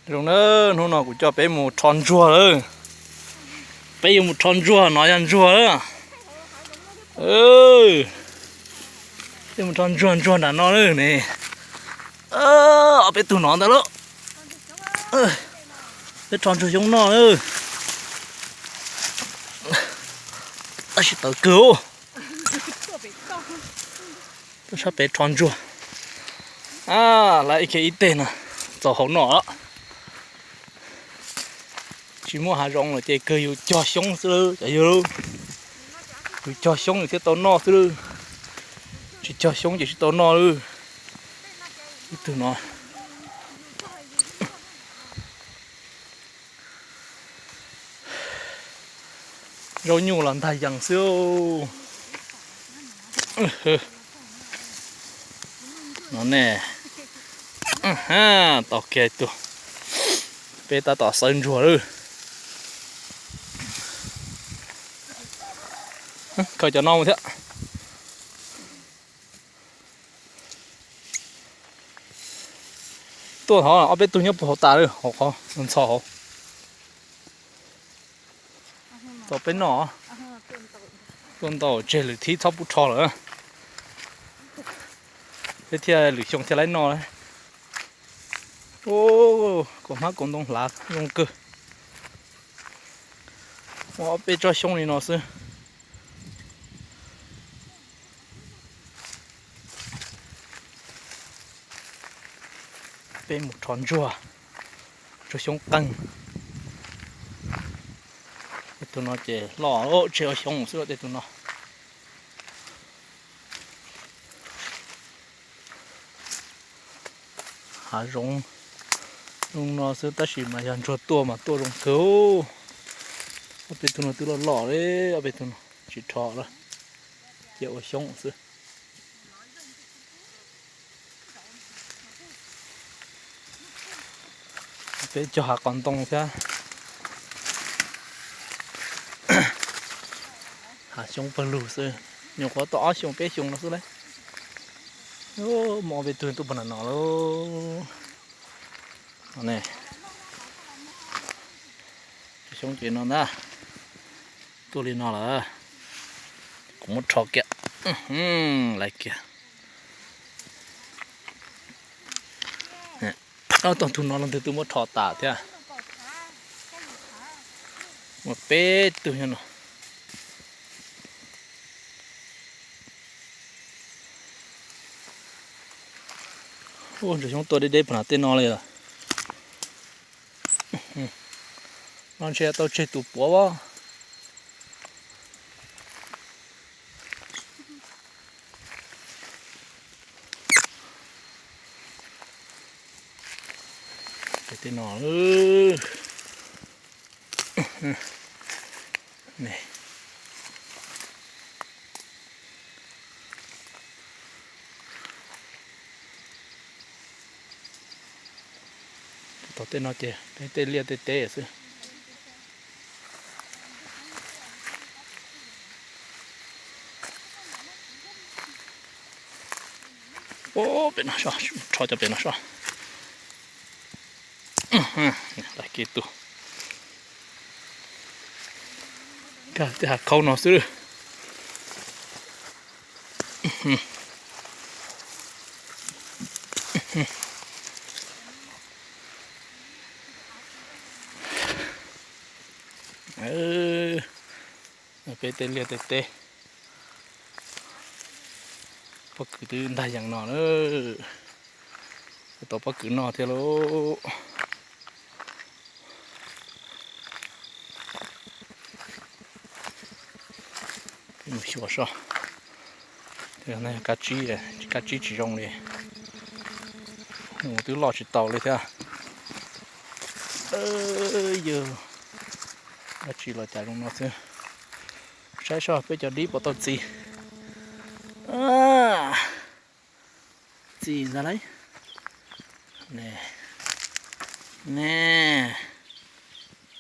Zoo na, hnub no kuv coj peb mus rho ntsuag lawm. Peb yuav mus rho ntsuag, no yog ntsuag lawm. Peb mus rho ntsuag, ntsuag nram no lawm ne. Ob peb tug no ntawd lauj. Peb rho ntsuag xyoob noj lawm. Tab sis tawv kawg. Tuaj sab pem rho ntsuag. Lawv ib kiag ib teg no txaus hauv noj lawm. Tsis muaj hav zoov lawm ces kawg yus cog xyoob xwb lawm cov yawg. Yus cog xyoob yus thiaj tau noj xwb lawm. Tsis cog xyoob ces tsis tau noj lawm. Ib tug no. Zaub nyuj los ntag yees xwb. No ne, tau kiag tus. Peb tab tom xawb ntsuag lawm. Khaws cov no mus thiab. Tuaj thov ob peb tug nyob puag hauv tas lawm, hauv qhov ntxhov hauv. Tau peb noj. Tuaj ntau tseg lwm thib txhob pub rho lawm. Peb thiaj lwm xyoo thiaj laib noj. Kaus hmab kaus ntoo hlav zoo kawg. Muaj ob peb tsob xyoob li no xwb. Peb mus rho ntsuag, ntsuag xyoob qeej. Tej tus no ces loj tseg ua xyoob xwb tej tus no. Hav zoov zoo no xwb tab sis mas yog ntsuag tuaj mas tuaj zoo kawg. Ob peb tug no twb loj loj li, ob peb tug no tsis rho lawm, cia ua xyoob xwb. Peb cog hav qos ntoo thiab. Hav xyoob pawg lug xwb, nyuam qhuav tau ob xyoos peb xyoos no xwb lauj. Muaj ob peb tug tuaj puag nram no lauj. Xyoob ces no ntag, tuaj li no lawm. Kuv muab rho kiag, lawm kiag. Tau tus no leej twg twb muab rho tas thiab. Muaj peb tug nyob no. Ntsuag xyoob tuaj deb deb puag nram tej no li lawm. No ntshe tau tseg tus puav as. Tej no, tau tej no ces tej liaj tej teb xwb. Pem no, rho cov pem no soj. Tag kis tus, kag tej hav khaub no xwb. Peb tej liaj tej teb, pob kws twb ntag yees no lawm, tau pob kws noj thiab lauj. Mus xyuas soj, kab tsib, kab tsib tsis zoo li, mus twb loj tsis taus li thiab. Yog dab tsi los cas zoo no xwb. Saib soj peb cov dib puas tau txi. Txi ntag lauj. Ne,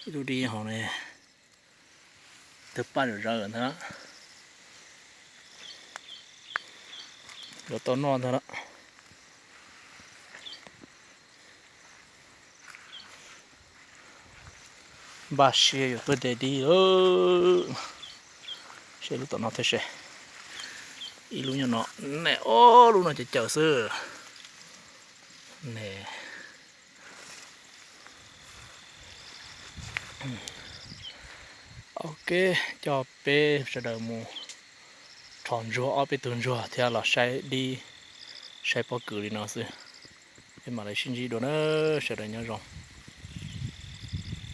ib tug dib hauv ne, tawg paj zawm zawm ntag. Yuav tau noj ntag lauj. Npaj siab yuav tuaj de dib lawm. Seb lub tom no thiab seb. Ib lub nyob no, ne, ob lub no ces cawm xwb ne. Ok, coj peb sawv daws mus rho ntsuag, ob peb tug ntsuag thiab los saib dib, saib pob kws li no xwb. Peb mam li sib ntsib dua na, sawv daws nyob zoo.